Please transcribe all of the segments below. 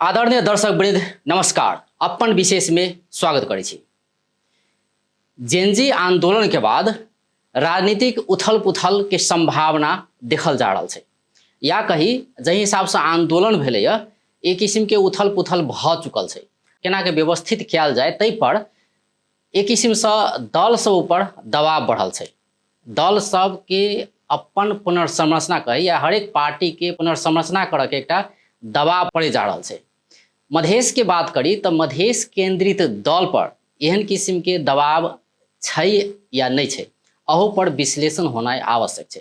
आदरणीय दर्शक वृंद नमस्कार। अपन विशेष में स्वागत करै छी। जेनजी आंदोलन के बाद राजनीतिक उथल पुथल के संभावना देखल जा रहल छै, या कही जाहि हिसाब से आंदोलन भेलैया एक किस्म के उथल पुथल भऽ चुकल छै। केना के व्यवस्थित कयल जाय ताहि पर एक किस्मसँ दल सब ऊपर दबाव बढ़ल छै। दल सबके अपन पुनर्संरचना कही या हरेक पार्टीके पुनर्संरचना करऽके एकटा दबाव पड़ै जा रहल छै। मधेशके बात करी तऽ मधेश केंद्रित दल पर एहन किस्मके दबाव छै या नहि छै, अहू पर विश्लेषण होनाइ आवश्यक छै।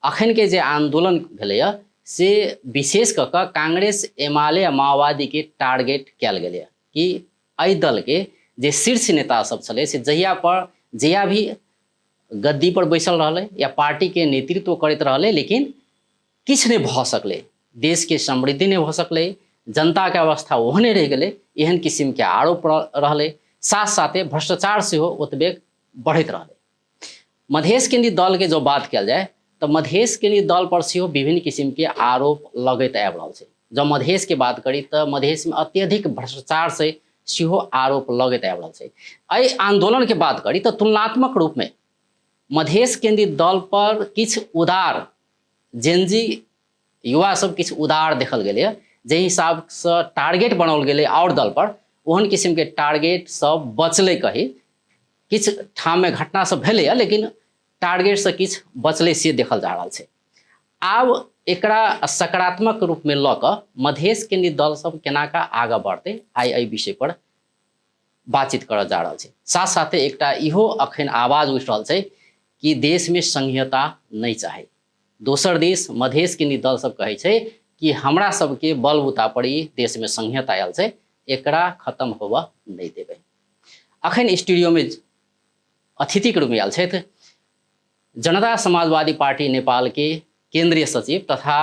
अखनके जे आंदोलन भेलैए से विशेष कऽ कऽ कांग्रेस, एमाले आ माओवादीके टारगेट कयल गेलैए कि एहि दलके जे शीर्ष नेता सब छलै से जहिया पर जहिया भी गद्दी पर बैसल रहलै या पार्टीके नेतृत्व करैत रहलै, लेकिन किछु नहि भऽ सकलै, देशके समृद्धि नहि भऽ सकलै, जनताके अवस्था ओहने रहि गेलै, एहन किसिमके आरोप रहलै। साथ साथे भ्रष्टाचार सेहो ओतबे बढ़ैत रहलै। मधेश केंद्रित दलके जँ बात कयल जाय तऽ मधेश केंद्रित दल पर सेहो विभिन्न किसिमके आरोप लगैत आबि रहल छै। जँ मधेशके बात करी तऽ मधेशमे अत्यधिक भ्रष्टाचार से सेहो आरोप लगैत आबि रहल छै। एहि आंदोलनके बात करी तऽ तुलनात्मक रूपमे मधेश केंद्रित दल पर किछु उदार जेनजी युवा सब किछु उदार देखल गेलैए। जाहि हिसाबसँ टारगेट बनाओल गेलै आओर दल पर, ओहन किसिमके टारगेट सब बचलै कही, किछु ठाममे घटना सब भेलैए लेकिन टारगेटसँ किछु बचलै से देखल जा रहल छै। आब एकरा सकारात्मक रूपमे लऽ कऽ मधेश केंद्रित दल सब केना कऽ आगाँ बढ़तै, आइ एहि विषय पर बातचीत करऽ जा रहल छै। साथ साथे एकटा इहो अखन आवाज उठि रहल छै कि देशमे संघीयता नहि चाही। दोसर दिस मधेश केंद्रित दल सब कहै छै कि हमरा सबके बलबूता पर ई देशमे संघीयता आयल छै, एकरा खत्म होबऽ नहि देबै। अखन स्टूडियोमे अतिथिके रूपमे आयल छथि जनता समाजवादी पार्टी नेपालके केंद्रीय सचिव तथा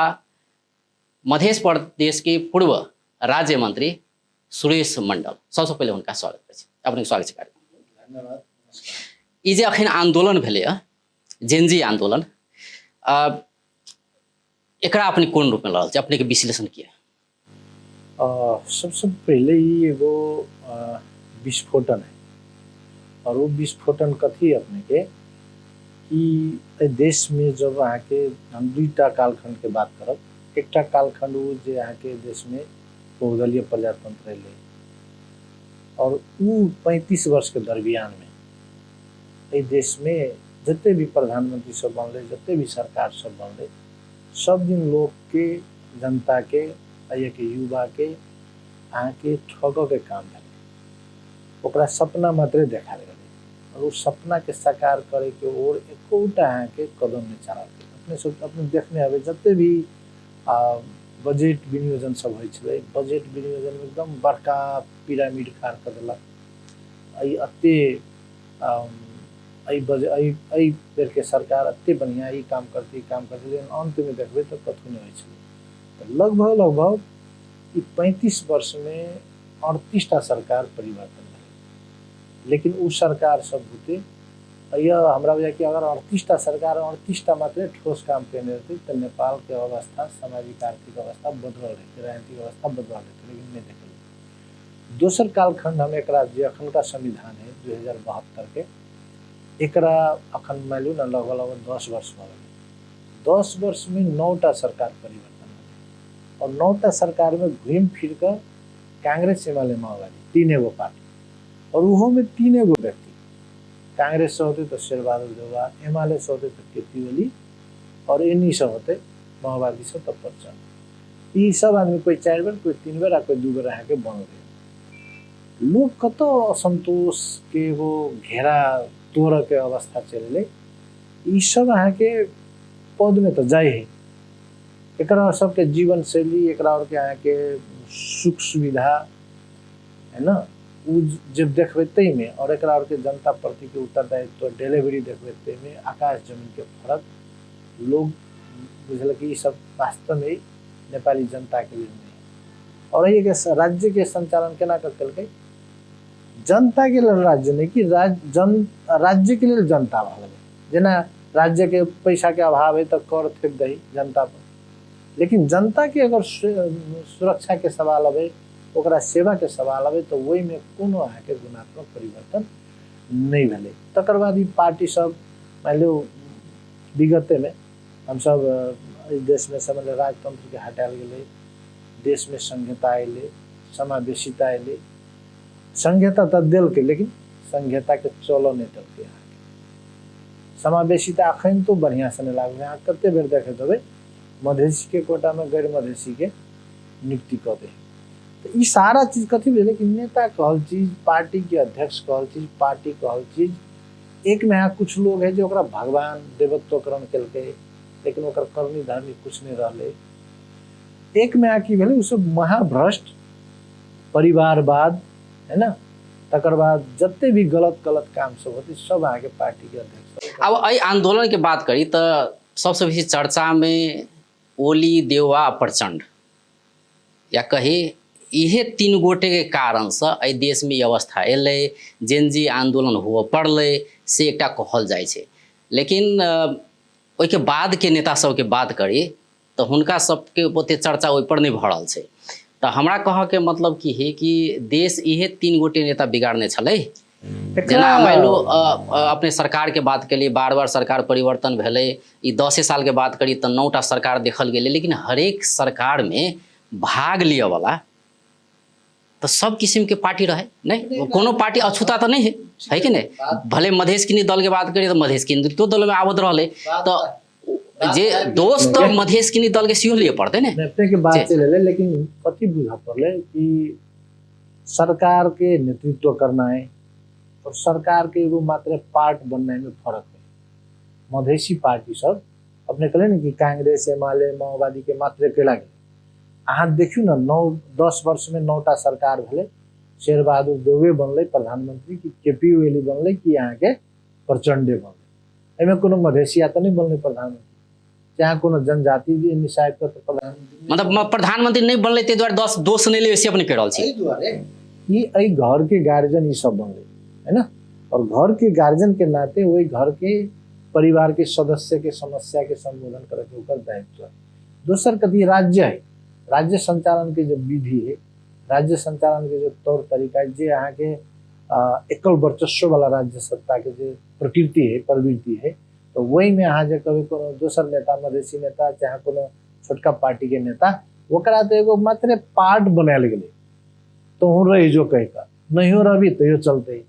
मध्य प्रदेश के पूर्व राज्य मंत्री सुरेश मंडल। सबसँ पहिले हुनका स्वागत करै छी। अपनेके स्वागत छै कार्यक्रम। धन्यवाद। ई जे अखन आंदोलन भेलैए जेनजी आंदोलन, एकरा अपने कोन रूपमे लऽ रहल छी, अपनेके विश्लेषण की है? सबसे पहिले ई एगो विस्फोटन है, और वो विस्फोटन कथी अपने के कि एहि देशमे जब अहाँके हम दुईटा कालखण्डके बात करब, एकटा कालखण्ड ओ जे अहाँके देशमे बहुदलीय प्रजातंत्र एलै और उ 35 वर्षके दरमियानमे एहि देशमे जते भी प्रधानमंत्री सब बनलै, जते भी सरकार सब बनलै, सब दिन लोकके, जनताके, एहिके युवाके अहाँके ठगऽके काम भेलै। ओकरा सपना मात्रे देखायल गेलै और ओ सपनाके साकार करैके ओर एकोटा अहाँके कदम नहि चलल गेलै। अपने सब अपने देखने हेबै जते भी बजट विनियोजन सब होइ छलै, बजट विनियोजनमे एकदम बड़का पिरामिड खाड़ कऽ देलक। एहि एते एहि बज एहि एहि बेरके सरकार एते बढ़िआँ ई काम करतै, ई काम करतै, लेकिन अन्तमे देखबै तऽ कथू नहि होइ छलै। तऽ लगभग लगभग ई 35 वर्षमे 38टा सरकार परिवर्तन भेलै, लेकिन ओ सरकार सब बुते यह हमरा बुझाइ कि अगर 38टा सरकार 38टा मात्रे ठोस काम केने रहतै तऽ नेपालके अवस्था, सामाजिक आर्थिक अवस्था बदलल रहतै, राजनीतिक अवस्था बदलल रहतै, लेकिन नहि देखलियै। दोसर कालखण्ड हम एकरा जे अखनुका संविधान है 2072 के, एकरा अखन मानि लियौ ने लगभग लगभग 10 वर्ष भऽ गेलै। 10 वर्षमे 9टा सरकार परिवर्तन भेलै और 9टा सरकारमे घुमि फिर कऽ कांग्रेस, एमाले, माओवादी 3 गो पार्टी, और ओहोमे 3 गो व्यक्ति। कांग्रेस से होते तऽ शेरबहादुर देउवा, एमाले से होते तऽ केपी ओली, और एनी से होते माओवादी से तऽ प्रचंड। ई सब आदमी कोई 4 बेर, कोई 3 बेर आ कोई 2 बेर अहाँके बनलै। लोक कतौ असंतोष के एगो घेरा तोड़ऽ के अवस्था चलि एलै। ई सब अहाँके पद में तऽ जाइ है, एकरा सबके जीवन शैली, एकरा आरके अहाँके सुख सुविधा है ना, उ जब देखबै ताहिमे और एकरा आरके जनता प्रतिके उत्तरदायित्व डिलीवरी देखबै ताहिमे आकाश जमीनके फरक। लोग बुझलक कि ई सब वास्तवमे नेपाली जनताके लेल नहि है। और एहिके राज्यके संचालन केना कऽ केलकै, जनताके लेल राज्य नहि कि राज्यके लेल जनता भऽ गेलै। जेना राज्यके पैसाके अभाव है तऽ कर थोपि दही जनता पर, लेकिन जनताके अगर सुरक्षाके सवाल अबै ओकरा सेवाके सवाल अबै तऽ ओहिमे कोनो अहाँके गुणात्मक परिवर्तन नहि भेलै। तकर बाद ई पार्टी सब मानि लियौ विगतेमे हमसब एहि देशमे समझ राजतंत्रके हटायल गेलै, देशमे संघीयता अयलै, समावेशिता अयलै। संघीयता तऽ देलकै लेकिन संघीयताके चलऽ नहि देलकै। अहाँके समावेशिता अखन तो बढ़िआँसँ नहि लागू। अहाँ कते बेर देखैत हेबै मधेसीके कोटामे गैर मधेसीके नियुक्ति कऽ दे। तऽ ई सारा चीज कथी भेलै कि नेता कहल चीज, पार्टीके अध्यक्ष कहल चीज, पार्टी कहल चीज। एकमे अहाँ कुछ लोग है जे ओकरा भगवान देवत्वकरण केलकै, लेकिन ओकर करनी धरनी कुछ नहि रहलै। एकमे अहाँ की भेलै, ओसब महाभ्रष्ट परिवारवाद है ना, तकर बाद जते भी गलत गलत काम सब होते सब अहाँके पार्टी के अध्यक्ष। अब एहि आंदोलन के बात करी तऽ सबसँ बेसी चर्चामे ओली, देउवा, प्रचंड या कही इहे तीन गोटेके कारणसँ एहि देशमे ई अवस्था एलै, जेनजी आंदोलन हुअ पड़लै से एकटा कहल जाइ छै। लेकिन ओहिके बादके नेता सबके बात करी तऽ हुनका सबके ओते चर्चा ओहिपर नहि भऽ रहल छै। तऽ हमरा कहऽके मतलब की है कि देश इहे तीन गोटे नेता बिगाड़ने छलै। जेना मानि लो अपने सरकार के बात केलिए, बार बार सरकार परिवर्तन भेलै, ई 10 साल के बात करी तऽ 9टा सरकार देखल गेलै, लेकिन हरेक सरकार में भाग लिअ वाला तऽ सब किसिम के पार्टी रहे, नहीं कोनो पार्टी अछूता तऽ नहीं है, है कि नहीं? भले मधेश केन्द्रित दल के बात करी तऽ मधेश केन्द्रितो दल में आबत रहलै, तऽ जे दोष तऽ मधेश केन्द्रित दल के सेहो लिअ पड़तै ने। अपने के बात चलि एलै, लेकिन कथी बुझऽ पड़लै कि सरकार के नेतृत्व करना है और सरकार के एगो मात्र पार्ट बनना में फर्क है। मधेसी पार्टी सब अपने कहले ने कि कांग्रेस, एमाले, माओवादी के मात्र केला गेलै। अहाँ देखियौ ने 9-10 वर्ष में 9टा सरकार भेलै, शेरबहादुर देउवे बनलै प्रधानमंत्री कि के पी ओली बनलै कि अहाँके प्रचंडे बनलै, एहिमे कोनो मधेसिया तऽ नहि बनलै प्रधानमंत्री, चाहे कोनो जनजाति भी निशाय पर प्रधानमंत्री मतलब प्रधानमंत्री नहीं बनलै ताहि दुआरे 10 दोष नहीं लेबै से अपने कहि रहल छी। एहि दुआरे कि एहि घर के गार्जियन ई सब बनलै है ना, और घर के गार्जियन के नाते वही घर के परिवार के सदस्य के समस्या के संबोधन करे के ओकर दायित्व है। दोसर कथी राज्य है, राज्य संचालन के जो विधि है, राज्य संचालन के जो तौर तरीका है, जे अहाँ के एकल वर्चस्व वाला राज्य सत्ता के जे प्रकृति है, प्रवृत्ति है, तो वही में अहाँ जे कभी कोनो दोसर नेता, मधेसी नेता चाहे कोनो छोटका पार्टी के नेता, ओकरा तो एगो मात्र पार्ट बनायल गेलै, तोहूँ रहि जो कहि कऽ, नहियो रहबी तैयो चलतै,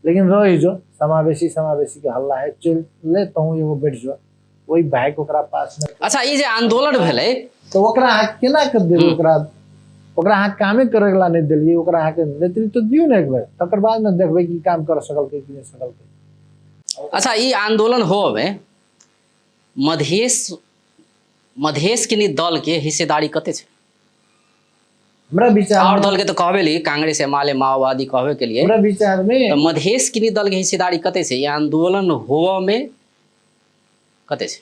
लेकिन रहि जो, समावेशी समावेशी के हल्ला है, चल ले तोहूँ एगो बैठ जो, वही भाई के ओकरा पास में। अच्छा, ई जे आंदोलन भेलै तो ओकरा अहाँ केना के देबै? ओकरा ओकरा अहाँ कामे करे ला नहि देलियै, ओकरा अहाँके नेतृत्व दियौ ने एक बेर, तकर बाद ने देखबै कि काम कर सकलकै कि नहि सकलकै। अच्छा, ई आंदोलन होवे मधेश मधेश के दल के हिस्सेदारी कते छै? हमरा विचार और दल के तो कहबे ली, कांग्रेस, एमाले, माओवादी कहबे के लिए हमरा विचार में तो मधेश के दल के हिस्सेदारी कते छै? ई आंदोलन होवे में कते छै?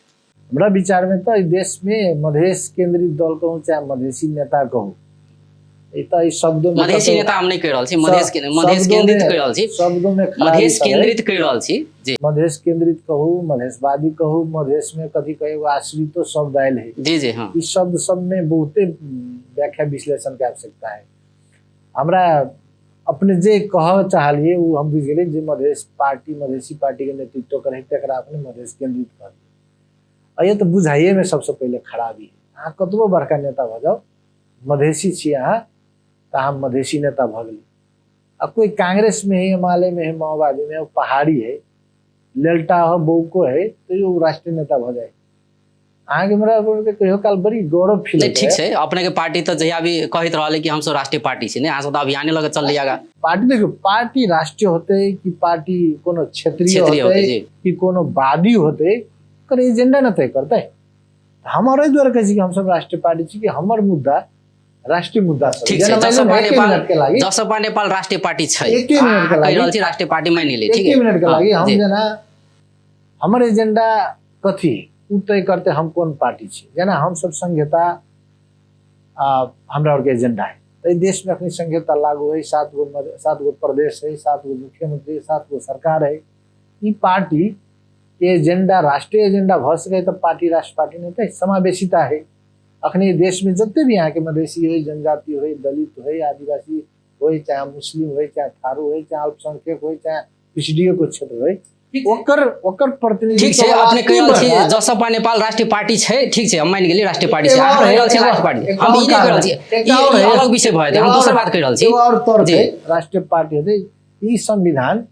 हमरा विचार में तो देश में मधेश केंद्रित दल कहू चाहे मधेसी नेता कहू, ई तऽ ई शब्दों में मधेसी नेता हम नहीं कहि रहल छी, मधेश के मधेश केंद्रित कहि रहल छी, शब्दों में मधेश केंद्रित कहि रहल छी जी। मधेश केंद्रित कहू, मधेशवादी कहू, मधेश में कथी कहे एगो आश्रितो शब्द आयल है जी जी। हाँ, ई शब्द सब में बहुते व्याख्या विश्लेषण के आवश्यकता है। हमरा अपने जे कह चाहलिए वो हम बुझि गेलिए, जे मधेश पार्टी मधेसी पार्टी के नेतृत्व करे तकरा अपने मधेश केंद्रित कहलिए। आ ये तो बुझाइए में सबसे पहले खराबी है। अहाँ कतबो बड़का नेता भऽ जाओ, मधेसी छी अहाँ तऽ अहाँ मधेसी नेता भऽ गेली। आ कोई कांग्रेस में है, एमाले में है, माओवादी में है, पहाड़ी है, लेल्टा हो, बौको है, तो यो राष्ट्रीय नेता भऽ जाए। अहाँके हमरा के कहियो काल बड़ी गौरव फील नहीं, ठीक छै, अपने के पार्टी तऽ जहिया भी कहैत रहलै कि हमसब राष्ट्रीय पार्टी छी, नहीं अहाँ सब तऽ अभियाने लऽ के चललियै आगाँ। पार्टी देखियौ, पार्टी राष्ट्रीय होतै कि पार्टी कोनो क्षेत्रीय होतै कि कोनो वादी होतै, ओकर एजेंडा ने तय करतै। हमर एहि दुआरे कहै छी कि हमसब राष्ट्रीय पार्टी छी कि हमर मुद्दा राष्ट्रीय मुद्दा सब। ठीक छै, जसपा नेपाल, जसपा नेपाल राष्ट्रीय पार्टी छै, एके मिनट के लागि रहल छी राष्ट्रीय पार्टी मानि ले, ठीक है, मिनट के लागि हम जेना हमर एजेंडा कथी उ तय करते हम कोन पार्टी छी। जेना हम सब संघीयता हमरा आरके एजेंडा है, एहि देश में अखनी संघीयता लागू है, 7 गो प्रदेश है, 7 गो मुख्यमंत्री, 7 गो सरकार है। ई पार्टी के एजेंडा राष्ट्रीय एजेंडा भऽ सके तऽ पार्टी राष्ट्र पार्टी नहीं, तऽ समावेशिता है। अखनी देश में जते भी अहाँके मधेसी होइ, जनजाति होइ, दलित होइ, आदिवासी होइ, चाहे मुस्लिम होइ, चाहे थारू होइ, चाहे अल्पसंख्यक होइ, चाहे पिछड़ियो के क्षेत्र होइ, ओकर ओकर प्रतिनिधित्व ठीक छै, अपने कहि रहल छी जसपा नेपाल राष्ट्रीय पार्टी छै, ठीक छै, हम मानि गेलियै राष्ट्रीय पार्टी छै, अहाँ कहि रहल छी राष्ट्रीय पार्टी, हम ई नहि कहि रहल छी, ई अलग विषय भऽ जेतै, हम दोसर बात कहि रहल छी। एगो और तर्क है, राष्ट्रीय पार्टी होतै, ई संविधान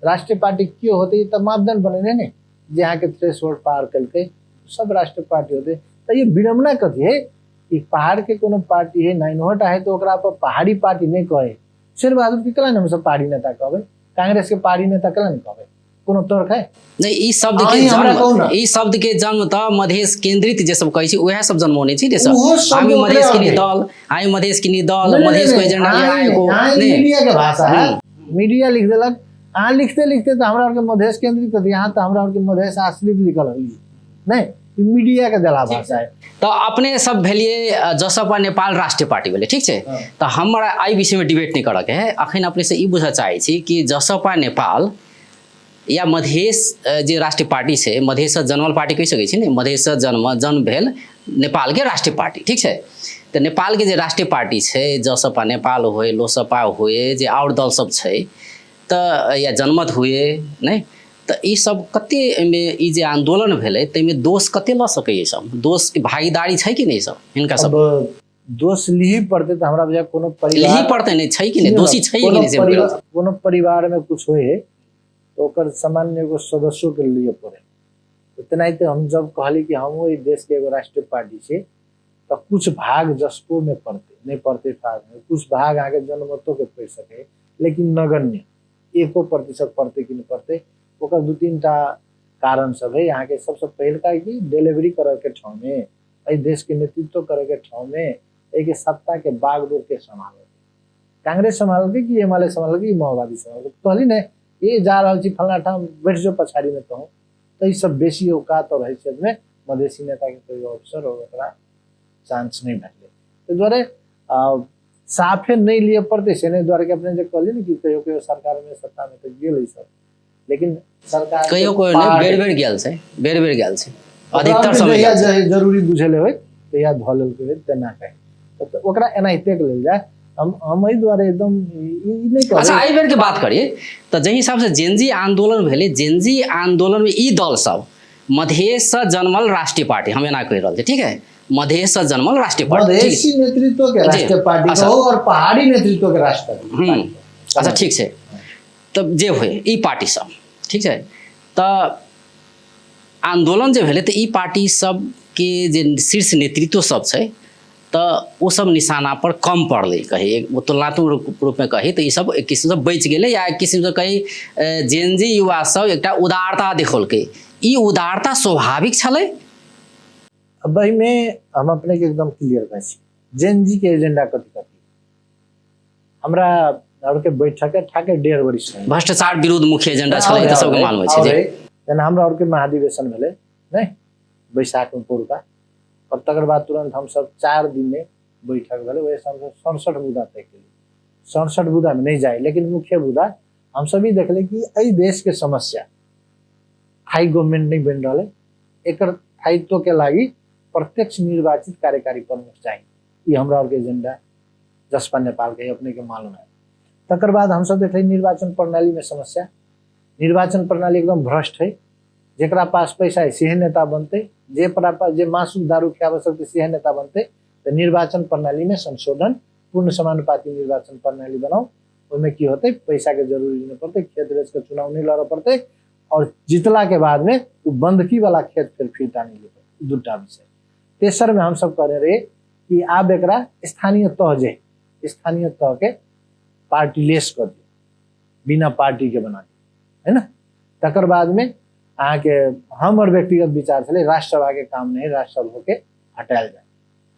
राष्ट्रीय पार्टी के होतै तऽ मापदंड बनेने ने जे अहाँके थ्रेशोल्ड पार केलकै सब राष्ट्रीय पार्टी होतै। तऽ ई विडम्बना कथी है कि पहाड़ के कोनो पार्टी है नाइनोटा है तऽ ओकरा पर पहाड़ी पार्टी नहि कहै। शेर बहादुर के केला ने हमसब पहाड़ी नेता कहबै, कांग्रेस के पहाड़ी नेता केला ने कहबै, कोनो तर्क है नहीं? ई शब्द के जन्म, ई शब्द के जन्म तऽ मधेश केंद्रित जे सब कहै छी उएह सब जन्मौने छी सब। हामी मधेश किनी दल, हामी मधेश किनी दल, मधेश को एजेंडा लिएर आएको नहीं। मीडिया के भाषा है, मीडिया लिख देलक। अहाँ लिखते लिखते तऽ हमरा आरके मधेश केंद्रित, यहाँ तऽ हमरा आरके मधेश आश्रित लिखल होई नहीं, मीडिया के देला भाषा है। तऽ अपने सब भेलिए जसपा नेपाल राष्ट्रीय पार्टी भेलै, ठीक छै, तऽ हमरा एहि विषयमे डिबेट नहि करऽके है। अखन अपने से ई बुझऽ चाहै छी कि जसपा नेपाल या मधेश जे राष्ट्रीय पार्टी छै, मधेशसँ जन्मल पार्टी कहि सकै छी ने, मधेशसँ जन्म भेल नेपालके राष्ट्रीय पार्टी, ठीक छै, तऽ नेपालके जे राष्ट्रीय पार्टी छै जसपा नेपाल होए, लोसपा होए, जे आओर दल सब छै तऽ या जनमत हुए नहि, तऽ ई सब कते एहिमे ई जे आंदोलन भेलै ताहिमे दोष कते लऽ सकैए सब, दोष के भागीदारी छै कि नहि सब हिनका सब? अब दोष लिही पड़तै तऽ हमरा बुझाय कोनो परिवार लिही पड़तै नहि छै कि नहि, दोषी छै कि नहि, कोनो परिवार में कुछ होए तऽ ओकर सामान्य एगो सदस्यो के लिए पड़े। तेनाहिते हम जब कहली कि हमहूँ एहि देश के एगो राष्ट्रीय पार्टी छी तऽ कुछ भाग जसपो में पड़तै, नहि पड़तै भाग में, कुछ भाग अहाँके जनमतो के पड़ि सकै, लेकिन नगण्य 1% पड़तै कि नहि पड़तै। ओकर 2-3 टा कारण सब है। अहाँके सबसँ पहिलका कि डिलीवरी करऽके ठाउँमे, एहि देशके नेतृत्व करऽके ठाउँमे एहिके सत्ताके बागडोर के सम्हालकै, कांग्रेस सम्हालकै कि एमाले सम्हालकै कि माओवादी सम्हालकै? कहली ने ये जा रहल छी फलना ठाम बैठ जो पछाड़ीमे कहूँ, तऽ ई सब बेसी औकात और हैसियतमे मधेसी नेताके कोइ अवसर और ओकरा चांस नहि भेटलै। ताहि दुआरे साफे नहि लिअ पड़तै से नहि, दुआरे कि अपने जे कहलियै ने कि कहियो कहियो सरकारमे सत्तामे तऽ गेल ई सब, लेकिन सरकार कहियो कहियो नहि, बेर बेर गेल छै, बेर बेर गेल छै, अधिकतर समय जरूरी बुझेले होय तहिया धऽ लेलकै होय, तेना कहे तऽ ओकरा एनाहिते के लेल जाय। हम एहि दुआरे एकदम ई नहि कहबै। अच्छा, एहि बेर के बात करी तऽ जाहि हिसाब से जेनजी आंदोलन भेलै, जेनजी आंदोलन में ई दल सब मधेशसँ जन्मल राष्ट्रीय पार्टी, हम एना कहि रहल छी, ठीक है, मधेशसँ जन्मल राष्ट्रीय पार्टी, मधेसी नेतृत्व के राष्ट्रीय पार्टी कहू और पहाड़ी नेतृत्व के राष्ट्रीय पार्टी। अच्छा ठीक छै, तब जे होय ई पार्टी सब, ठीक छै, तऽ आंदोलन जे भेलै तऽ ई पार्टी सबके जे शीर्ष नेतृत्व सब छै तऽ ओ सब निशाना पर कम पड़लै, कही ओ तुलनात्मक रूपमे कही तऽ ई सब एक किसिमसँ बचि गेलै, या एक किसिमसँ कही जेनजी युवा सब एकटा उदारता देखौलकै। ई उदारता स्वाभाविक छलै? अब एहिमे हम अपने के एकदम क्लियर कहै छी, जेनजी के एजेंडा कथी कथी हमरा और के बैठक ठाके 1.5 बरिस भेल। भ्रष्टाचार विरुद्ध मुख्य एजेंडा छलै, तऽ सबके मालूम छै जे। जेना हमरा और के महाधिवेशन भेलै नहि बैसाख में पौरका, और तकर बाद तुरंत हमसब 4 दिन में बैठक भेलै, ओहिसँ हमसब 67 मुद्दा तय केलियै। 67 मुद्दा में नहीं जाए, लेकिन मुख्य मुद्दा हमसब ई देखले कि एहि देश के समस्या थाई गवर्नमेंट नहीं बनि रहा है, एकर स्थायित्व के लागि प्रत्यक्ष निर्वाचित कार्यकारी प्रमुख चाहिए, ई हमरा और के एजेंडा जसपा नेपाल के अपने के मालूम है। तकर बाद हमसब देखले निर्वाचन प्रणाली में समस्या, निर्वाचन प्रणाली एकदम भ्रष्ट है, जेकरा पास पैसा है सेहे नेता बनते, जे पास जे मासु दारू खियाब सकते सेहे नेता बनते। तऽ निर्वाचन प्रणाली में संशोधन, पूर्ण समानुपाती निर्वाचन प्रणाली बनाओ, ओहिमे की होतै पैसा के जरूरी नहीं पड़तै, खेत बेच के चुनाव नहीं लड़ऽ पड़तै, और जीतला के बाद में ओ बंधकी वाला खेत फिर फिरता नहीं ले पड़तै। दूटा विषय। तेसर में हमसब कहने रहियै कि आब एकरा स्थानीय तह जे स्थानीय तह के पार्टी लेस कऽ दियौ, बिना पार्टी के बना दियौ, है ना। तकर बाद में अहाँके हमर व्यक्तिगत विचार छलै राष्ट्रसभा के काम नहीं, राष्ट्रसभा के हटायल जाय,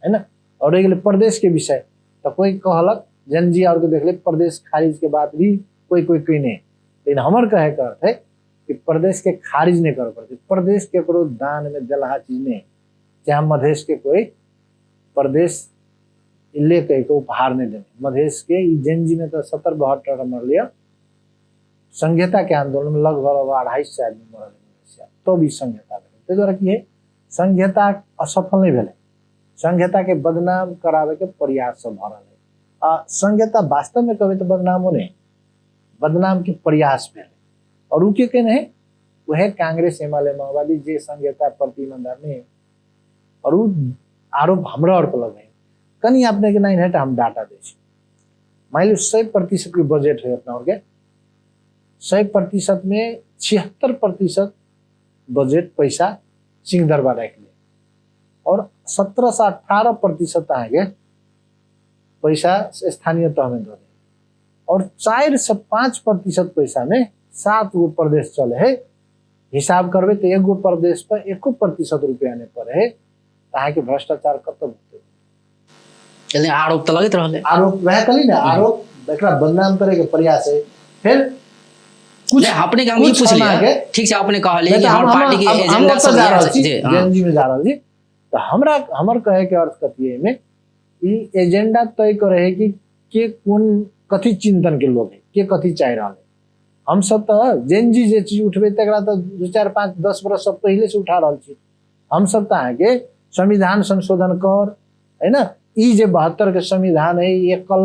है ना। और रहि गेलै प्रदेश के विषय, तऽ कोई कहलक जनजी और के देखले प्रदेश खारिज के बात भी कोई कोई कहिने, लेकिन हमर कहे के अर्थ है कि प्रदेश के खारिज नहीं करे पड़तै, प्रदेश केकरो दान में देलहा चीज नहीं, चाहे मधेश के कोई प्रदेश ले कह के उपहार नहीं देने। मधेश के ई जनजी में तो 70-72 मरलिए, संघीयता के आंदोलन में लगभग 250 आदमी मरल मधेसिया, तो भी संघीयता भेलै। ताहि दुआरे की है संघीयता असफल नहीं भेलै, संघीयता के बदनाम करावे के प्रयास सब भऽ रहल है। आ संघीयता वास्तव में कहबै तऽ बदनामो नहीं, बदनाम के प्रयास भेल। और उ के केने है, वह कांग्रेस एमाले माओवादी जे संघीयता प्रति ईमानदार नहीं है। और उ आरोप हमरा और पर लगे कनी अपने के नहीं है, हम डाटा दै छी। मान लियौ 100% के बजट है अपना और के, 100% में 76% बजट पैसा सिंहदरबार राखि लिया और 17 से 18% अहाँके पैसा स्थानीय तह में दऽ दे और 4 से 5% पैसा में 7 गो प्रदेश चले है। हिसाब करबै तऽ 1 गो प्रदेश पर 1% रुपया नहीं पड़े है, तऽ अहाँके भ्रष्टाचार कतऽ होतै? लेकिन आरोप तऽ लगैत रहलै। आरोप वएह कहली ने, आरोप एकरा बदनाम करे के प्रयास है। फिर कुछ अपने के हम ई पूछ लिया, ठीक छै, अपने कहलिए कि हमर पार्टी के एजेंडा सब जा रहल छी, जेएनजी में जा रहल छी, तऽ हमरा हमर कहे के अर्थ कथी है में ई एजेंडा तय करे है कि के कोन कथी चिंतन के लोग है, के कथी चाह रहल है। हम सब तऽ जेएनजी जे चीज उठबे तकरा तऽ 2 4 5 10 बरस सब पहिले से उठा रहल छी। हम सब तऽ अहाँके संविधान संशोधन कर है ना, ई जे 72 के संविधान है एकल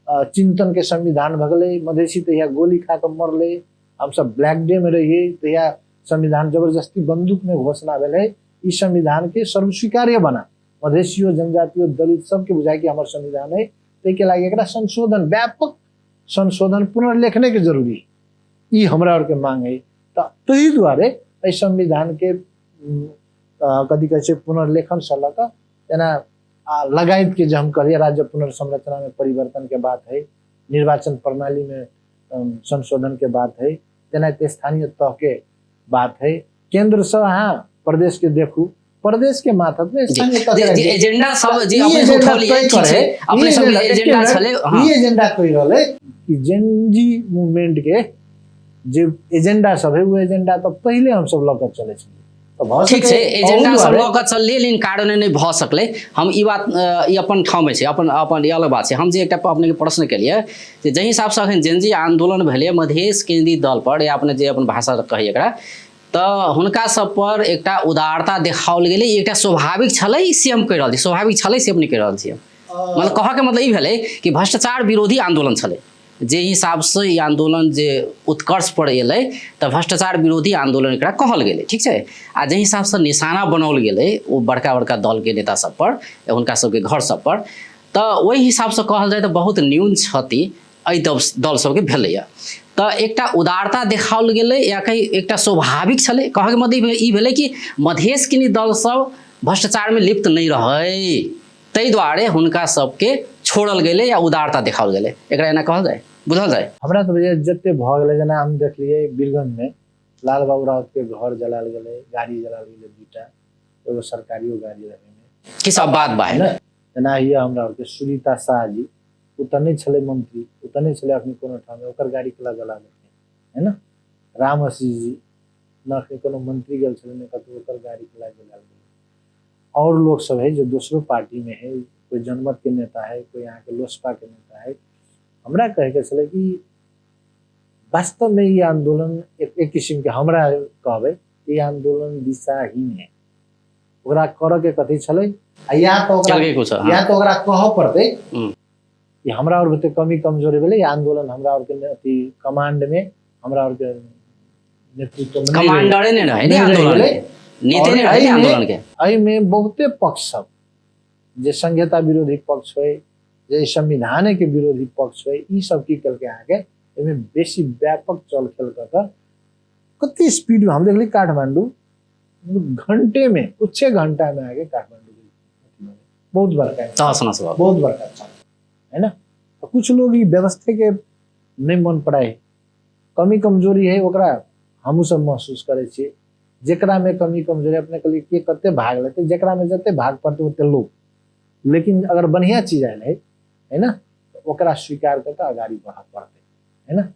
चिंतन के संविधान भऽ गेलै। मधेसी तहिया गोली खा कऽ मरलै, हम सब ब्लैक डे में रहिए तहिया संविधान जबरदस्ती बंदूक में घोषणा भेलै। ई संविधान के सर्वस्वीकार्य बना मधेसियो जनजातियों दलित सबके बुझाय कि हमर संविधान है, ताहिके लागि एकरा संशोधन व्यापक संशोधन पुनर्लेखने के जरूरी है, ई हमरा और के मांग है। तऽ ताहि दुआरे एहि संविधान के कथी कहै छै पुनर्लेखन से लऽ कऽ जेना लगायत के जे हम कहलिए राज्य पुनर्संरचना में परिवर्तन के बात है, निर्वाचन प्रणाली में संशोधन के बात है, तेनाहिते स्थानीय तह के बात है। केंद्र से अहाँ प्रदेश के देखू, प्रदेश के माथत में स्थानीय तह के जे एजेंडा सब जे अपने सब उठौलियै, ठीक छै, अपने सब एजेंडा छलै, हां ई एजेंडा कहि रहल है कि जेनजी मूवमेंट के जे एजेंडा सब है वो एजेंडा तऽ पहिले हम सब लऽ कऽ चलै छलियै। ठीक छै, एजेंडा सब लऽ कऽ चललियै लेकिन कारण नहि भऽ सकलै। हम ई बात ई अपन ठाममे छै, अपन अपन ई अलग बात छै। हम जे एकटा अपनेके प्रश्न केलियै जे जाहि हिसाबसँ अखन जेनजी आंदोलन भेलै मधेश केंद्रित दल पर, या अपने जे अपन भाषा कहै एकरा, तऽ हुनका सब पर एकटा उदारता देखाओल गेलै, एकटा स्वाभाविक छलै से हम कहि रहल छी, स्वाभाविक छलै से अपने कहि रहल छियै। मतलब कहऽके मतलब ई भेलै कि भ्रष्टाचार विरोधी आंदोलन छलै, जे हिसाबसँ ई आंदोलन जे उत्कर्ष पर एलै तऽ भ्रष्टाचार विरोधी आंदोलन एकरा कहल गेलै, ठीक छै। आ जाहि हिसाबसँ निशाना बनाओल गेलै ओ बड़का बड़का दलके नेता सब पर, हुनका सबके घर सब पर, तऽ ओहि हिसाबसँ कहल जाय तऽ बहुत न्यून क्षति एहि दल सबके भेलैए। तऽ एकटा उदारता देखाओल गेलै या कही एकटा स्वाभाविक छलै। कहऽके मतलब ई भेलै कि मधेश किनी दल सब भ्रष्टाचारमे लिप्त नहि रहै, ताहि दुआरे हुनका सबके छोड़ल गेलै या उदारता देखाओल गेलै, एकरा एना कहल जाय, बुझल जाय। हमरा तऽ बुझाइए जते भऽ गेलै, जेना हम देखलियै बीरगंजमे लाल बाबू राउतके घर जलायल गेलै, गाड़ी जलायल गेलै 2टा, एगो सरकारियो गाड़ी रहै ओहिमे। की सब बात बा है ने? जेना हिया हमरा आरके सुनीता शाह जी, ओ तऽ नहि छलै मंत्री, ओ तऽ नहि छलै अखनी कोनो ठाम, ओकर गाड़ी केला जला देलकै, है ने? राम आशीष जी न अखनी कोनो मंत्री गेल छलै, नहि कतहु, ओकर गाड़ी केला जलायल गेलै। और लोग सब है जो दोसरो पार्टी में है, कोई जनमत के नेता है, कोई यहाँ के लोसपा के नेता है। हमरा कहे के छलै कि वास्तव में ये आंदोलन एक किस्म के हमरा कहबै ई आंदोलन दिशाहीन है। ओकरा करऽ के कथी छलै, आ या तऽ ओकरा चलके कुछ, हाँ। या तऽ ओकरा कहऽ पड़तै कि हमरा और बुते कमी कमजोरी भेलै, आंदोलन हमरा और के अथी कमांड में, हमरा और के नेतृत्व में नहीं रही। कमांडरे नहीं रहे, नहीं आंदोलन रही। के। नेते नहीं रहे आंदोलन के। एहिमे बहुते पक्ष सब जे संघीयता विरोधी पक्ष होइ, जे संविधान के विरोधी पक्ष होइ, ई सब की केलकै अहाँके एहिमे बेसी व्यापक चल खेल कऽ कऽ कते स्पीड में हम देखली काठमांडू घंटे में, कुछ घंटा में आके काठमांडू के बहुत बड़का तहस नहस भऽ गेल। बहुत बड़का चल है ना। तो कुछ लोग ई व्यवस्था के नहीं मन पड़ाए, कमी कमजोरी है ओकरा हमहूँ सब महसूस करै छियै। जेकरा में कमी कमजोरी अपने कहलियै के कते भाग लेतै, जेकरा में जते भाग पड़तै ओते लोग, लेकिन अगर बढ़िया चीज आयल है, है ना, तो ओकरा स्वीकार कऽ कऽ अगाड़ी बढ़ऽ पड़तै, है ना।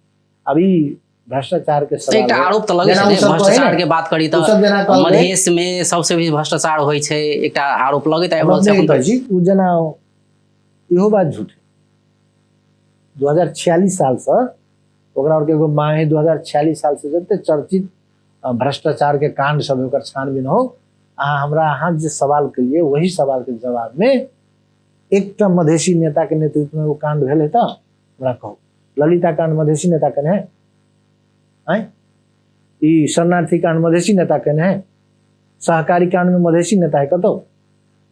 अभी भ्रष्टाचार के सवाल एकटा है। आरोप तऽ लगै जेना छै ओ ने, सब कहै भ्रष्टाचार ने, के बात करी ओ तऽ सब जेना कहलकै, मधेश में सबसे बेसी भ्रष्टाचार होइ छै, एकटा आरोप लगैत आबि रहल छै हम एखन कहै तक। छी, ओ जेना इहो बात झूठ है। 2046 साल से ओकरा और के एगो मांग है, 2046 साल से जते चर्चित भ्रष्टाचार के कांड सब है, ओकर छानबीन हो, अहाँ हमरा अहाँ जे सवाल केलियै वही सवाल के जवाब में एकटा मधेशी नेता के नेतृत्व में ओ कांड भेल है तऽ हमरा कहू। ललिता कांड मधेशी नेता केने है? आँय, ई शरणार्थी कांड मधेशी नेता केने है? सहकारी कांड में मधेशी नेता है कतौ?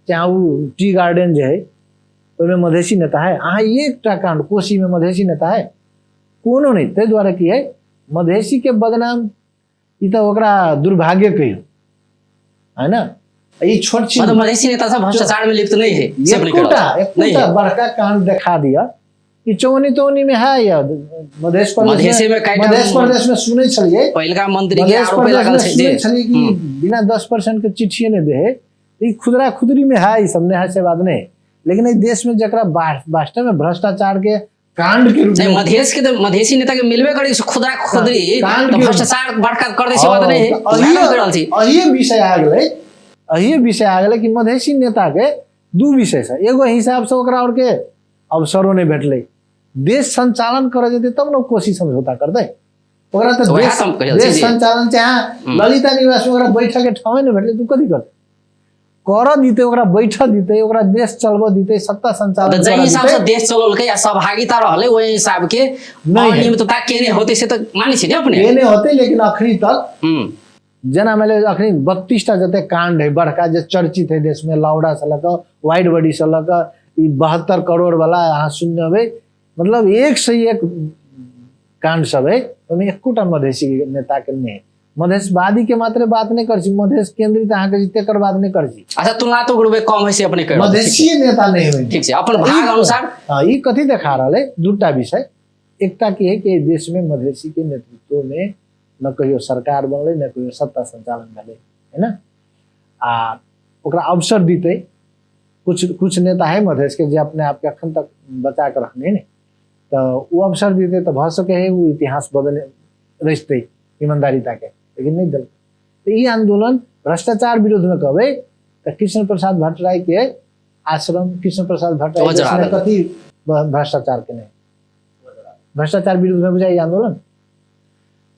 चाहे ओ टी गार्डन जे है ओहिमे मधेशी नेता है? अहाँ एकटा कांड कोसी में मधेशी नेता है? कोनो नहि। ताहि दुआरे की है, मधेशी के बदनाम ई तऽ ओकरा दुर्भाग्य कहियौ है ना। ई छोट छिन मतलब मधेसी नेता सब भ्रष्टाचार में लिप्त नहीं है, से अपने कह एकोटा रहल छी। नहीं एकोटा है। बड़का कांड देखा दिया। ई चौनी तौनी में है या मधेश प्रदेश मधेसी में में कईटा मधेश प्रदेश में सुनै छलियै, पहिलका मंत्री के मधेश आरोप प्रदेश लागल में छै सुनै जे छलियै कि बिना 10% के चिट्ठिए नहि दे है। ई खुदरा खुदरी में है, ई सब नहीं है से बात नहीं, लेकिन एहि देश में जकरा वास्तव में भ्रष्टाचार के कांड के रूप नहीं में मधेश के तो मधेसी नेता के मिलबे करी खुदरा खुदरी कांड तो के- भ्रष्टाचार बड़का कर दे से बात नहीं है। हाँ, उएह कर रहल छी। अहिए विषय आ गेलै, अहिए विषय आ गेलै कि मधेसी नेता के दू विषय से एगो हिसाब से ओकरा और के अवसरो नहीं भेटलै, देश संचालन करे जेतै तब ने कोसी समझौता करतै ओकरा। तऽ तऽ वएह देश तऽ हम कहि रहल छी देश जे- संचालन चाहे ललिता निवास में ओकरा बैठक के ठामे नहि भेटलै, तू कथी करतै? करऽ दितै ओकरा, बैठऽ दितै ओकरा, देश चलबऽ दितै, सत्ता संचालन तऽ जाहि करऽ हिसाब से दितै। देश चलौलकै आ सहभागिता रहलै ओहि हिसाब के नहि है। अनियमितता केने होतै से तऽ मानै छी ने अपने। केने होतै, लेकिन अखनी तक जेना मानि लिअ अखनी 32टा जते कांड है बड़का जे चर्चित है देश में, लाउडा से लऽ कऽ वाइड बॉडी से लऽ कऽ ई 72 करोड़ वाला अहाँ सुनने होबै, मतलब एक से एक कांड सब है, ओहिमे एकोटा मधेसी नेता के नहि है। मधेशवादी के मात्रे बात नहीं कर छी, मधेश केंद्रित अहाँ के तेकर बात नहीं कर छी। अच्छा, तुलनात्मक रूप में कम है से अपने कह रहल छी। मधेसी नेता नहीं है। ठीक छै, अपन भाग अनुसार। हाँ, ई कथी देखा रहल है दूटा विषय, एकटा की है कि देश में मधेसी के नेतृत्व में न कहियो सरकार बनलै न कहियो सत्ता संचालन भेलै, है ना। आ ओकरा अवसर दितै, कुछ कुछ नेता है मधेश के जे अपने आप के अखन तक बचा के रखने ने, तऽ ओ अवसर दितै तऽ भऽ सकै है ओ इतिहास बदले रचतै ईमानदारीता के, लेकिन नहीं देलकै। तऽ ई आंदोलन भ्रष्टाचार विरोध में कहबै तऽ कृष्ण प्रसाद भट्टराई के आश्रम, कृष्ण प्रसाद भट्टराई ओ जरा देश में देलकै। कथी भ्रष्टाचार के नहीं, भ्रष्टाचार विरुद्ध में बुझाइ आंदोलन।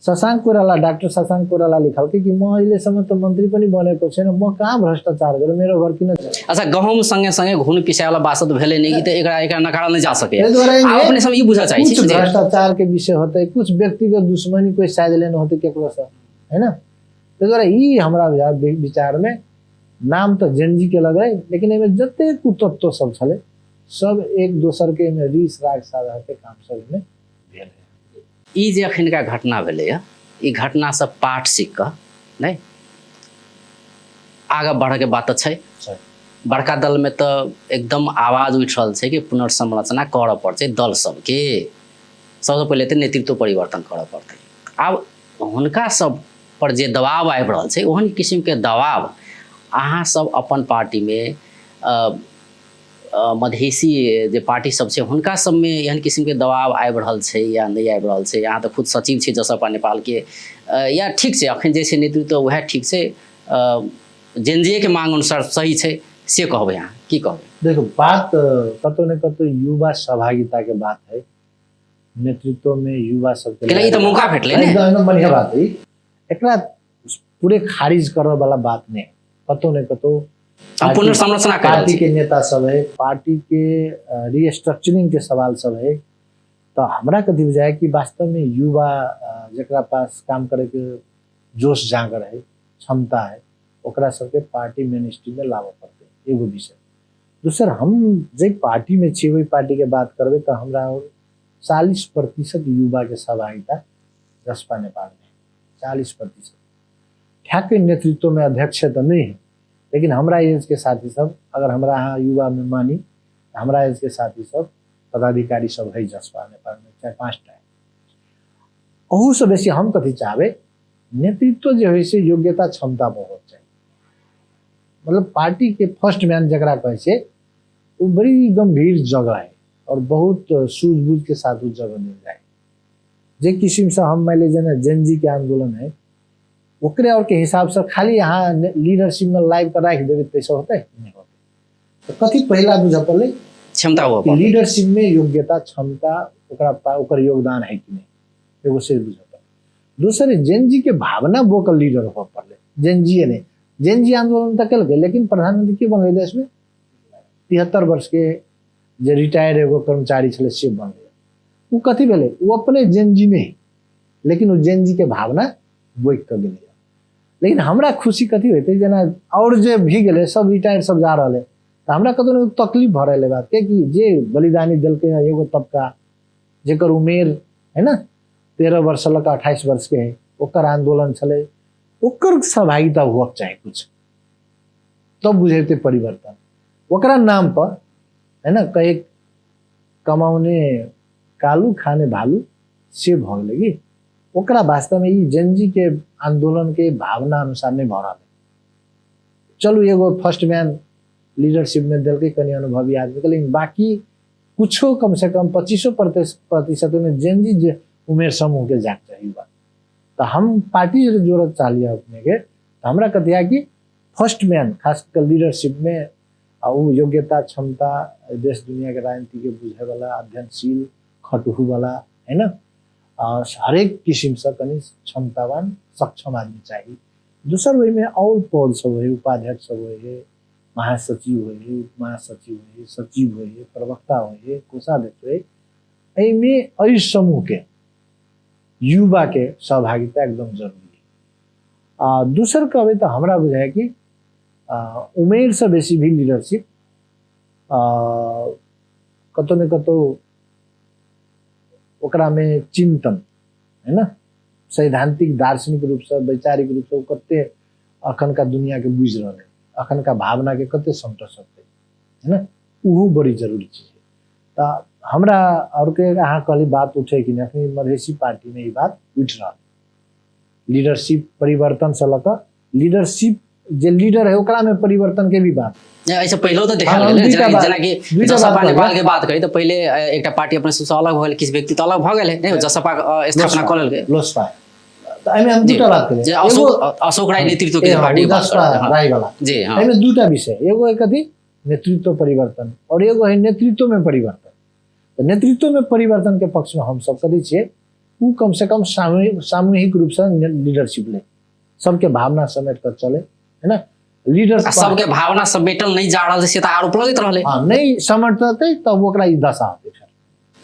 शशांक कोइराला, डाक्टर शशांक कोइराला लिखलकै कि म अहिलेसम्म त मन्त्री पनि बनेको छैन, म कहाँ भ्रष्टाचार गरेँ, मेरो घर किन छ? अच्छा, गहूँम संगे संगे घुन पिसाय वाला बात तऽ भेलै नहि, ई तऽ एकरा एकरा नकारल नहि जा सकैए। ताहि दुआरे आब अपने सब ई बुझऽ चाहै छी कुछ जे भ्रष्टाचार के विषय होतै, कुछ व्यक्तिगत दुश्मनी कोई साइज लेने होतै केकरो से, है ना। ताहि दुआरे ई हमरा विचार में नाम तऽ जेनजी के लगलै, लेकिन एहिमे जते कुतत्व सब छलै सब एक दोसर के एहिमे रीस राग साधा के काम सब एहिमे भेल है। ई जे अखनका घटना भेलैए, ई घटनासँ पाठ सीख कऽ नहि आगाँ बढ़ऽके बात तऽ छै। छै। बड़का दलमे तऽ एकदम आवाज उठि रहल छै कि पुनर्संरचना करऽ पड़तै दल सबके, सबसँ पहिले तऽ नेतृत्व परिवर्तन करऽ पड़तै। आब हुनका सब पर जे दबाव आबि रहल छै, ओहन किसिमके दबाव अहाँ सब अपन पार्टीमे मधेसी जे पार्टी सब छै हुनका सबमे एहन किसिमके दबाव आबि रहल छै या नहि आबि रहल छै? अहाँ तऽ खुद सचिव छी जसपा नेपालके, या ठीक छै अखन जे छै नेतृत्व वएह ठीक छै, जेनजीएके मांग अनुसार सही छै से कहबै अहाँ, की कहबै? देखो, बात कतौ ने कतौ युवा सहभागिता के बात है, नेतृत्व में युवा सबके कैला ई तऽ मौका भेटलै ने। एकदम एकदम बढ़िया बात है, एकरा पूरे खारिज करऽ वाला बात नहीं है। कतौ ने कतौ हम पुनर्संरचना कर रहल पार्टी छी। के नेता सब है, पार्टी के रिस्ट्रक्चरिंग के सवाल सब है, तो हमरा कथी बुझाय कि वास्तव में युवा जकरा पास काम करे के जोश जागर है, क्षमता है, ओकरा सबके पार्टी मेन स्ट्रीम में लाबऽ पड़तै, एगो विषय। दोसर, हम जाहि पार्टी में छी ओहि पार्टी के बात करबै तऽ हमरा 40% युवा के सहभागिता जसपा नेपाल में, 40%। ठ्याक्कै नेतृत्व में अध्यक्ष तऽ नहीं है, लेकिन हमरा एज के साथी सब, अगर हमरा अहाँ युवा में मानी, हमरा एज के साथी सब पदाधिकारी सब है जसपा नेपाल में, 4-5टा है। अहूसँ बेसी हम कथी चाहबै, नेतृत्व जे होइ छै योग्यता क्षमता बहुत चाही, मतलब पार्टी के फर्स्ट मैन जकरा कहै छै वो बड़ी गंभीर जगह है और बहुत सूझबूझ के साथ वो जगह मिल जाए। जे किस्म से हम मान लीजिए जेना जेनजी के आंदोलन है ओकरे और के हिसाब से खाली यहाँ लीडरशिप में लाइव के राखि देबै तैसे होतै नहीं होतै। तऽ कथी पहिला बुझऽ पड़लै क्षमता हुअ कि पड़लै। लीडरशिप में योग्यता क्षमता ओकरा ओकर योगदान है कि नहीं, एगो से बुझऽ पड़लै। दोसर, जेनजी के भावना बोकल लीडर हुअ पड़लै, जेनजीए नहीं जेनजी आंदोलन तऽ केलकै, लेकिन प्रधानमंत्री के बनलै देशमे? 73 वर्ष के जे रिटायर एगो कर्मचारी छलै से बनलै। ओ कथी भेलै? ओ अपने जेनजी नहि, लेकिन ओ जेनजी के भावना बोकि कऽ गेलै। लेकिन हमरा खुशी कथी होइतै, जेना आओर जे भी गेलै सब रिटायर सब जा रहल है, तऽ हमरा कतौ ने तकलीफ भऽ रहल है बात के कि जे बलिदानी देलकै हँ एगो तबका जेकर उमेर है ने 13 वर्ष लऽ कऽ 28 वर्ष के है, ओकर आंदोलन छलै, ओकर सहभागिता हुअक चाही कुछ, तब बुझेतै परिवर्तन। ओकरा नाम पर है ने कहे कमाउने कालू खाने भालू से भऽ गेलै कि ओकरा वास्तवमे ई जेनजी के आंदोलन के भावना अनुसार नहि भऽ रहल है। चलू एगो फर्स्ट मैन लीडरशिप में देलकै कनि अनुभवी आदमी के, लेकिन बाकी कुछो कम से कम 25% में जेनजी जे उमेर समूह के जाक चाही बा। तऽ हम पार्टी जे जोड़ऽ चाहलियै अपने के, तऽ हमरा कथिया कि फर्स्ट मैन खास कऽ लीडरशिप में आ ओ योग्यता क्षमता देश दुनिया के राजनीति के बुझे वाला, अध्ययनशील, खटहु वाला है ना, आ हरेक किसिम से कनि क्षमतावान सक्षम आदमी चाही। दोसर ओहिमे और पद सब होइ, उपाध्यक्ष सब होइ, महासचिव होइ, उप महासचिव होइ, सचिव होइ, प्रवक्ता होइ, कोषाध्यक्ष होइ, एहिमे एहि समूह के युवा के सहभागिता एकदम जरूरी है। आ दोसर कहबै तऽ हमरा बुझाय कि उमेर से बेसी भी लीडरशिप कतौ ने कतौ ओकरा में चिंतन है ना, सैद्धांतिक दार्शनिक रूप से वैचारिक रूप से ओ कते अखनका दुनिया के बुझि रहल है, अखनका भावना के कते समट सकते है ना, ओहो बड़ी जरूरी चीज है। तऽ हमरा और के अहाँ कहली बात उठे कि नहि, अखनी मधेसी पार्टी में ई बात उठि रहल, लीडरशिप परिवर्तन से लऽ कऽ लीडरशिप जे लीडर है ओकरा में परिवर्तन के भी बात। ऐसे पहले तो देखा गेलै, जेना कि जसपा नेपाल के बात करी तऽ पहिले एकटा पार्टी अपने सबसँ अलग भऽ गेल, किछु व्यक्ति तऽ अलग भऽ गेलै नहि, जसपा स्थापना कऽ लेलकै लोसपा। तऽ एहिमे हम दूटा बात करी, जे अशोक राय नेतृत्व के पार्टी जसपा राय वाला जी। हां, एहिमे दूटा विषय, एगो है कथी नेतृत्व परिवर्तन और एगो है नेतृत्व में परिवर्तन। तऽ नेतृत्व में परिवर्तन के पक्ष में हम सब कथी छियै, ओ कम से कम सामूहिक रूप से लीडरशिप ले, सबके भावना समेट कर चले है ना, लीडर सबके भावना समेटल नहीं जा रहल छै से तऽ आरोप लगैत रहलै। हां, नहीं समेटतै तब ओकरा ई दशा होतै। फेर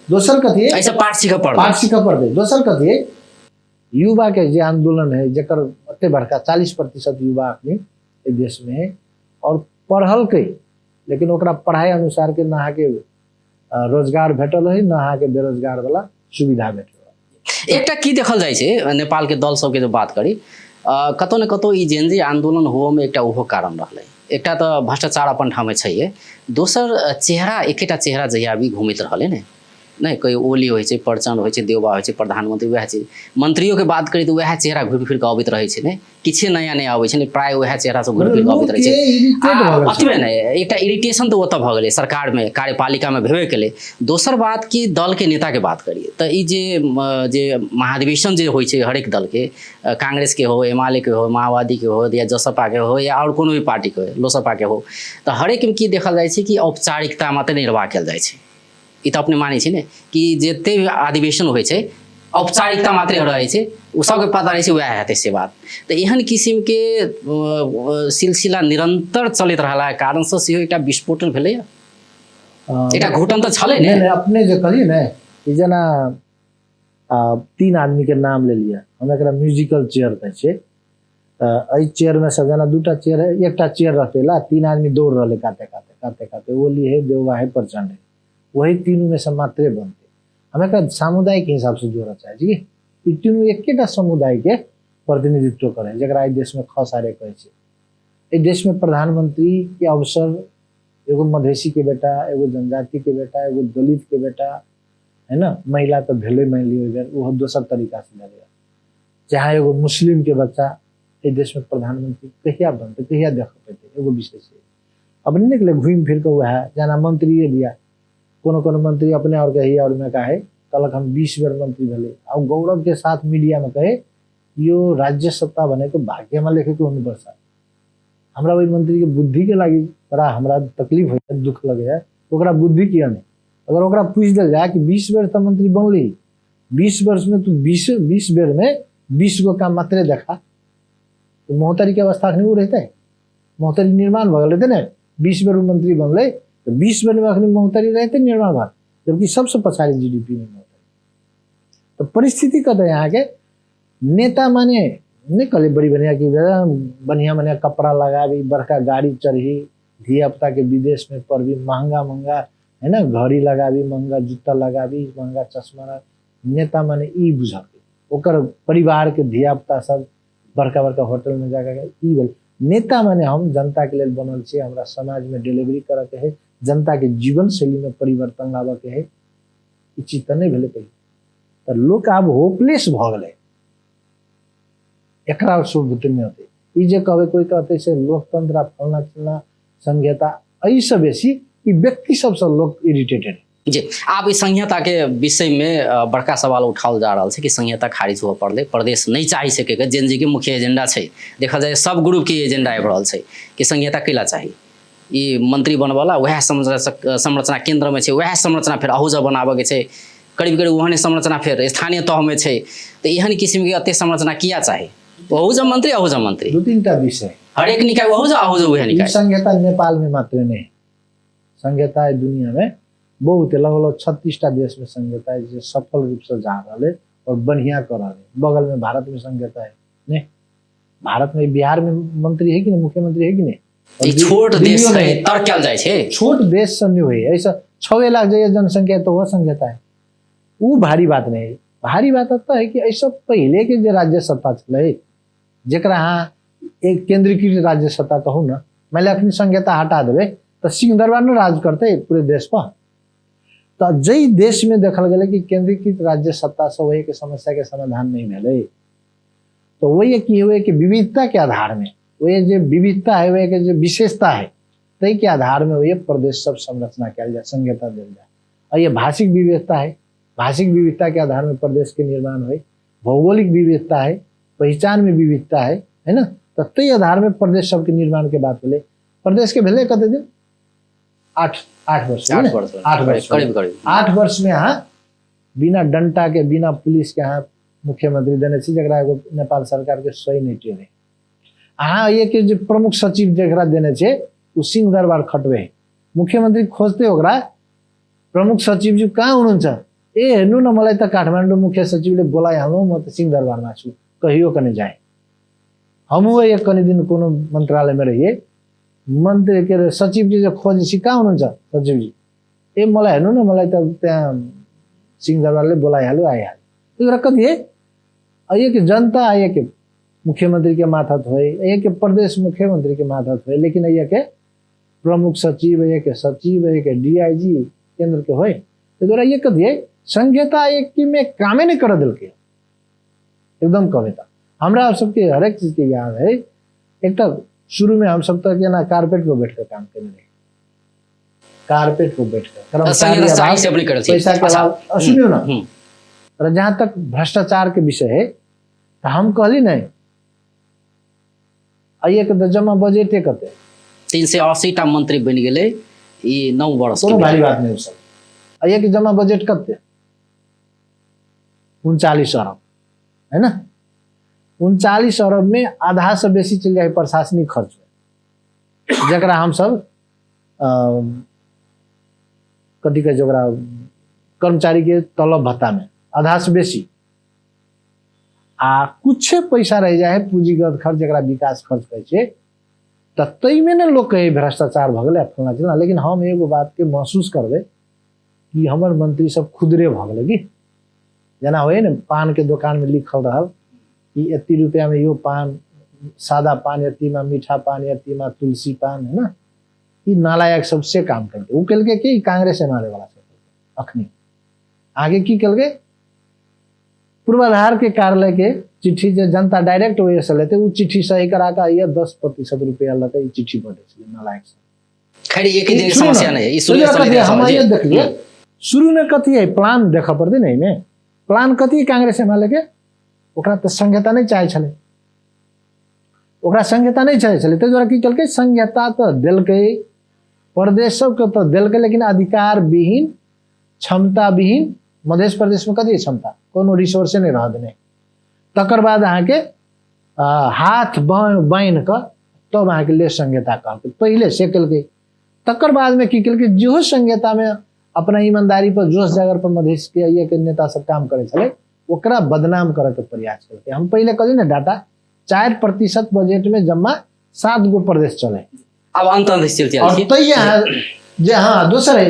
दोसर कथी है, ऐसे पाठ सीखऽ पड़तै, पाठ सीखऽ पड़तै। दोसर कथी है, युवा के जे आंदोलन है जकर एते बड़का 40% युवा अखनी एहि देश में है और पढ़लकै, लेकिन ओकरा पढ़ाई अनुसार के ना अहाँके रोजगार भेटल है, ना अहाँके बेरोजगार वाला सुविधा भेटल। एकटा की देखल जाइ छै नेपाल के दल सबके जो बात करी, कतौ ने कतौ ई जेनजी आंदोलन हुअ में एकटा ओहो कारण रहलै। एकटा तऽ भ्रष्टाचार अपन ठाममे छैहे, दोसर चेहरा, एकेटा चेहरा जहिया भी घुमैत रहलै ने, नहि कोइ ओली होइ छै, प्रचण्ड होइ छै, देउबा होइ छै, प्रधानमंत्री वएह छै, मंत्रियोके बात करी तऽ वएह चेहरा घुरि फिर कऽ अबैत रहै छै, ने किछे नया नया अबै छै ने, प्राय वएह चेहरा सब घुरि फिर कऽ अबैत रहै छै। अतबे नहि, एकटा इरिटेशन तऽ ओतऽ भऽ गेलै सरकारमे, कार्यपालिकामे भेबे केलै। दोसर बात कि दलके नेताके बात करी तऽ ई जे जे महाधिवेशन जे होइ छै हरेक दलके, कांग्रेसके हो, एमाले के हो, माओवादीके हो, या जसपाके हो, या आओर कोनो भी पार्टीके हो, लोसपाके हो, तऽ हरेकमे की देखल जाइ छै कि औपचारिकता मात्र निर्वाह कयल जाइ छै। ई तऽ अपने मानै छी ने कि जते भी अधिवेशन होइ छै औपचारिकता मात्रे रहै छै, ओ सबके पता रहै छै वएह हेतै से बात। तऽ एहन किसिमके सिलसिला निरन्तर चलैत रहलाके कारणसँ सेहो एकटा विस्फोटन भेलैए, एकटा घुटन तऽ छलै ने। नहि, अपने जे कहलियै ने कि जेना 3 आदमी के नाम लेलियै, हम एकरा म्यूजिकल चेयर कहै छियै। तऽ एहि चेयरमे से जेना 2टा चेयर है, एकटा चेयर रहतै ला, 3 आदमी दौड़ रहलै काते काते काते काते, ओली है, देउबा है, प्रचंड है, वही तीनू में से मात्रे बनतै। हम एकरा सामुदायिक हिसाबसँ जोड़ऽ चाहै छी कि ई तीनू एकेटा समुदायके प्रतिनिधित्व करै, जकरा एहि देशमे खसारे कहै छै। एहि देशमे प्रधानमंत्री के अवसर एगो मधेसी के बेटा, एगो जनजाति के बेटा, एगो दलित के बेटा है ना, महिला तऽ भेलै मानि लियौ एहि बेर, ओहो दोसर तरीकासँ भेलै। जहाँ एगो मुस्लिम के बच्चा एहि देश में प्रधानमंत्री कहिया बनतै, कहिया देख पेतै, एगो विषय छै। अब नहीं निकले घूमि फिर के वएह जेना मंत्रिए दिया, कोनो कोनो मंत्री अपने और कही और में कहे कहलक हम 20 बेर मंत्री भेलै, आ गौरव के साथ मीडिया में कहे यो राज्य सत्ता भनेको भाग्यमा लेखेको हुनुपर्छ। हमरा ओहि मंत्री के बुद्धि के लागि बड़ा हमरा तकलीफ होइए, दुख लगैए, ओकरा बुद्धि किया नहि। अगर ओकरा पूछि देल जाय कि 20 बेर तऽ मंत्री बनली, 20 वर्ष में तू 20 बेर में 20 गो काम मात्रे देखा, तो महोत्तरी के अवस्था अखनी ओ रहते। महोत्तरी निर्माण भऽ गेल हेतै ने। 20 बेर मंत्री बनलै तऽ 20 बेरमे अखनी महोत्तरी रहतै निर्माण भऽ, जबकि सबसँ पछाड़ी जीडीपी मे महोत्तरी। तऽ परिस्थिति कतऽ अहाँके नेता माने नहि कहलियै बड़ी बढ़िआँ कि बढ़िआँ बढ़िआँ कपड़ा लगाबी, बड़का गाड़ी चढ़ी, धियापुताके विदेशमे पढ़बी, महंगा महंगा है ना घड़ी लगाबी, महंगा जूता लगाबी, महंगा चश्मा लगाबी। नेता माने ई बुझलकै, ओकर परिवारके धियापुता सब बड़का बड़का होटलमे जाकर ई भेल नेता। माने हम जनताके लेल बनल छियै, हमरा समाजमे डिलीवरी करऽके है, जनताके जीवन शैलीमे परिवर्तन लाबऽके है, ई चीज तऽ नहि भेलै कहियो। तऽ लोक आब होपलेस भऽ गेलै, एकरा शुद्ध नहि होतै। ई जे कहबै कोइ कहतै से लोकतंत्र आ फलना चिलना संघीयता, एहिसँ बेसी ई व्यक्ति सबसँ लोक इरिटेटेड। जी, आब ई संहिता के विषय में बड़का सवाल उठाओल जा रहल छै कि संहिता खारिज हुअ पड़लै, प्रदेश नहि चाही छै के जेन जी के मुख्य एजेंडा छै। देखल जाय सब ग्रुप के एजेंडा आबि रहल छै कि संहिता कैला चाही, ई मंत्री बनबला वएह संरचना केंद्र में छै, वएह संरचना फेर अहू बनाबऽ के छै, करीब करीब ओहने संरचना फेर स्थानीय तह में छै, तऽ एहन किस्म के एते संरचना किया चाही? ओहू जब मंत्री, अहू जब मंत्री, दू तीन टा विषय, हरेक निकाय ओहू जब, अहू जब उहे निकाय। संहिता नेपाल में मात्र नहीं, संहिता दुनिया में बहुत है, लगभग 36 टा देश में संहिता है जो सफल रूप से जा रहा है और बढ़िया कर रहा है। बगल में भारत में संहिता है नहीं, भारत में बिहार में मंत्री है कि नहीं, मुख्यमंत्री है कि नहीं? ई छोट देश है, तर्क कयल जाइ छै। छोट देश से नहीं हुई, ऐसा 6 लाख जगह जनसंख्या तो वो संहिता है, वो भारी बात नहीं है। भारी बात तो है कि ऐसा पहले के जो राज्य सत्ता छलै, जकरा अहाँ एक केंद्रीकृत राज्य सत्ता कहू ना, मान लिअ अखनी संहिता हटा देबै तऽ सिंहदरबार ने राज करतै पूरे देश पर। तऽ जै देश में देखल गेलै कि केंद्रीकृत राज्य सत्ता से वही के समस्या के समाधान नहीं भेलै, तो वही की हुए कि विविधता के आधार में, वही जे विविधता है, वही के जे विशेषता है, ताहि के आधार में वही प्रदेश सब संरचना कयल जाए, संहिता देल जाए। और ये भाषिक विविधता है, भाषिक विविधता के आधार में प्रदेश के निर्माण है, भौगोलिक विविधता है, पहचान में विविधता है, है ना, तो ताहि आधार में प्रदेश सबके निर्माण के बात भेलै। प्रदेश के भेलै कते दिन? आठ वर्ष, 8 वर्ष, 8 वर्ष, करीब करीब 8 वर्ष में अहाँ बिना डंटा के, बिना पुलिस के अहाँ मुख्यमंत्री देने छी, जकरा एगो नेपाल सरकार के सही नहि टेरे। अहाँ ये के जे प्रमुख सचिव जकरा देने छै ओ सिंह दरबार खटबे, मुख्यमंत्री खोजते ओकरा, प्रमुख सचिव जी कहाँ हुनुहुन्छ? ए हेर्नु न मलाई त काठमाडौँ मुख्य सचिवले बोलाइहाल्नु, म त सिंह दरबारमा छु, कहियो कने जाए। हमहूँ एक कनि दिन कोनो मन्त्रालयमे रहिए, मन्त्री के अरे सचिवजी जे खोजै छी कहाँ हुनुहुन्छ सचिवजी? ए मलाई हेर्नु न, मलाई त त्यहाँ सिंहदरबारले बोलाइहाल्यो, आइहाल्यो। त्यो कुरा कति है? ये कि जनता, ये कि मुख्यमंत्री के माथत होए, ये कि प्रदेश मुख्यमंत्री के माथत होए, लेकिन ये के प्रमुख सचिव, ये के सचिव, ये के डीआईजी केंद्र के होए, तो द्वारा ये कथी है? संहिता एक में कामे नहीं कर दिल के एकदम कविता। हमरा सबके हरेक चीज के ज्ञान है। एक तो शुरू में हम सब तो केना कारपेट पर बैठ कर काम करने रहे, कारपेट पर बैठ कर कर्मचारी अभाव, पैसा के अभाव। सुनियो ना, और जहाँ तक भ्रष्टाचार के विषय है तो हम कहली नहीं, आइए के जमा बजटे कते 380 टा मंत्री बनि गेलै ई 9 वर्ष कोनो भारी बात नहीं सब। आइए के जमा बजट कते 39 अरब है ना, 39 अरब में आधा से बेसी चलि जाए प्रशासनिक खर्च में, जकरा हम सब कथी कहै छै ओकरा, कर्मचारी के तलब भत्ता में आधा से बेसी, आ कुछ पैसा रह जाए है पूंजीगत खर्च जकरा विकास खर्च कहै छै, तऽ ताहिमे ने लोक कहै भ्रष्टाचार भऽ गेलै फलना चिलना। लेकिन हम एगो बात के महसूस करबै कि हमर मंत्री सब खुदरे भऽ गेलै कि जेना होइ ने पान के दोकान में लिखल रहल कि एत्ती रुपया में यो पान, सादा पान, एत्तीमा मीठा पान, एत्तीमा तुलसी पान, है ना, ई नालायक सब से काम केलकै। ओ केलकै कि कांग्रेस एमाले वाला सब केलकै। अखनी आगे की केलकै, पूर्वाधार के कार्यालय के चिट्ठी जे जनता डायरेक्ट ओहि से लेते, ओ चिट्ठी सही करा के आइए 10% रुपया लके ई चिट्ठी बटे छलै नालायक सब। खैर एक दिन समस्या नहीं है, ई शुरू से हम आइए देखलिए शुरू में कथी है प्लान देखऽ पड़तै ने, एहिमे प्लान कथी कांग्रेस एमाले के, ओकरा तऽ संहिता नहि चाहै छलै, ओकरा संहिता नहि चाहै छलै, ताहि दुआरे की केलकै संहिता तऽ देलकै प्रदेश सबके तऽ देलकै, लेकिन अधिकार विहीन क्षमता विहीन। मध्य प्रदेश में कथी क्षमता, कोनो रिसोर्से नहि रह देने। तकर बाद अहाँके हाथ बान्हि कऽ तब अहाँके ले संहिता कहलकै, पहिले से केलकै। तकर बादमे की केलकै, जेहो संहितामे अपना ईमानदारी पर जोश जागर पर मधेश के अइए के नेता सब काम करै छलै, ओकरा बदनाम करऽ के प्रयास केलकै। हम पहिले कहली ने डाटा, 4% बजट में जम्मा 7 गो प्रदेश चले। आब अंत अंत चलि और तैया जे हाँ दोसर है,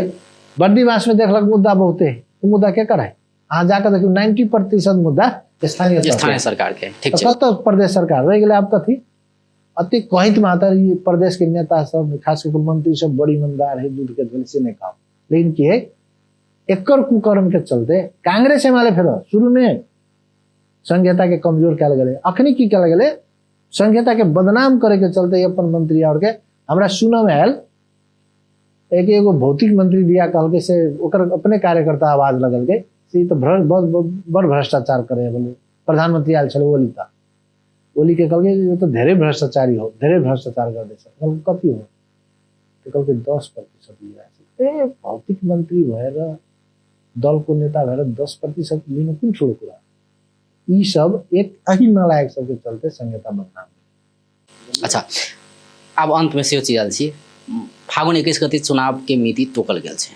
बर्दीवास में देखलक मुद्दा बहुते है, ओ मुद्दा के कर है, अहाँ जाकर देखियौ 90% मुद्दा स्थानीय स्थानीय सरकार के। ठीक छै, कतऽ प्रदेश सरकार रहि गेलै। आब कथी अति कहैत मातर ई प्रदेश के नेता सब खास करके मंत्री सब बड़ी ईमानदार है, दूध के धोल से नहीं खाओ, लेकिन की है एकर कुकर्म के चलते कांग्रेस एमाले फेर शुरू में संहिता के कमजोर कयल गेलै। अखनी की कयल गेलै, संहिता के बदनाम करे के चलते अपन मंत्री और के हमरा सुनऽ में आयल एक एगो भौतिक मंत्री दिया कहलकै से ओकर अपने कार्यकर्ता आवाज लगलकै से ई तऽ बड़ भ्रष्टाचार करे बोले। प्रधानमंत्री आयल छलै ओली, तऽ ओली के कहलकै जे तऽ धेरै भ्रष्टाचारी हो, धेरै भ्रष्टाचार कर दै छै। कहलकै कति हो, तऽ कहलकै 10% लिइरहेको छ। ए भौतिक मंत्री भएर दलको नेता भएर 10% लिनु कुन ठुलो कुरा। ई सब एक एही नालायक सबके चलते संहिता बदनाम भेल। अच्छा, आब अंतमे सेहो चीज आयल छी, फागुन 21 गते चुनाव के मिति तोकल गेल छै,